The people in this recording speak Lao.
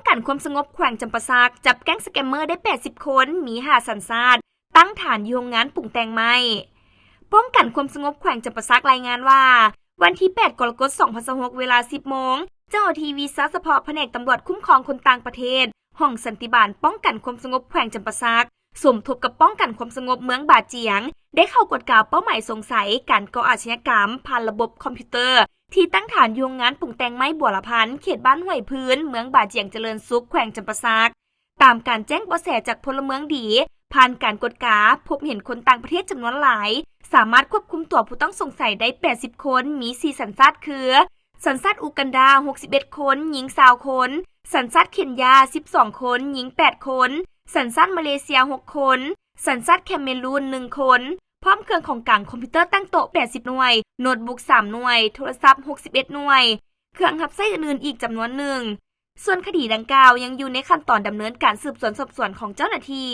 ກັນຄວາມສະຫງົບແຂວງຈຳປາສັກ ຈັບແກ້ງສະແກມເມີໄດ້ແປດສິບຄົນ, ມີຫ້າສັນຊາດ, ຕັ້ງຖານຢູ່ໂຮງງານປຸງແຕ່ງໄມ້. ປ້ອງກັນຄວາມສະຫງົບແຂວງຈຳປາສັກລາຍງານວ່າ ວັນທີແປດ ກໍລະກົດ ສອງພັນຊາວຫົກ ເວລາ ສິບໂມງ ເຈົ້າໜ້າທີ່ວິຊາສະເພາະພະແນກຕຳຫຼວດຄຸ້ມຄອງຄົນຕ່າງປະເທດ ຫ້ອງສັນຕິບານປ້ອງກັນຄວາມສະຫງົບແຂວງຈຳປາສັກ ສົມທົບກັບປ້ອງກັນຄວາມສະຫງົບເມືອງບາຈຽງ ໄດ້ເຂົ້າກວດກາເປົ້າໝາຍສົງໄສການກໍ່ອາຊະຍາກຳຜ່ານລະບົບຄອມພິວເຕີ ທີ່ຕັ້ງຖານຢູ່ໂຮງງານປຸງແຕ່ງໄມ້ບົວລະພັນ ເຂດບ້ານຫ້ວຍພື້ນ ເມືອງບາຈຽງຈະເລີນສຸກ ແຂວງຈຳປາສັກ. ຕາມການແຈ້ງເບາະແສຈາກພົນລະເມືອງດີ, ຜ່ານການກວດກາ ພົບເຫັນຄົນຕ່າງປະເທດຈຳນວນຫຼາຍ, ສາມາດຄວບຄຸມຕົວຜູ້ຕ້ອງສົງໄສໄດ້ແປດສິບຄົນ, ມີສີ່ສັນຊາດຄື ສັນຊາດອູກັນດາ ຫົກສິບເອັດຄົນ, ຍິງຊາວຄົນ, ສັນຊາດເຄນຢາ ສິບສອງຄົນ, ຍິງແປດຄົນ, ສັນຊາດມາເລເຊຍ ຫົກຄົນ, ສັນຊາດແຄເມຣູນ ໜຶ່ງຄົນ, ພ້ອມເຄື່ອງຂອງກາງຄອມພິວເຕີຕັ້ງໂຕະ ແປດສິບໜ່ວຍ, ໂນດບຸກ ສາມໜ່ວຍ, ໂທລະສັບ ຫົກສິບເອັດໜ່ວຍ, ເຄື່ອງຮັບໃຊ້ອື່ນໆອີກຈຳນວນໜຶ່ງ. ສ່ວນຄະດີດັ່ງກ່າວຍັງຢູ່ໃນຂັ້ນຕອນດຳເນີນການສືບສວນສອບສວນຂອງເຈົ້າໜ້າທີ່.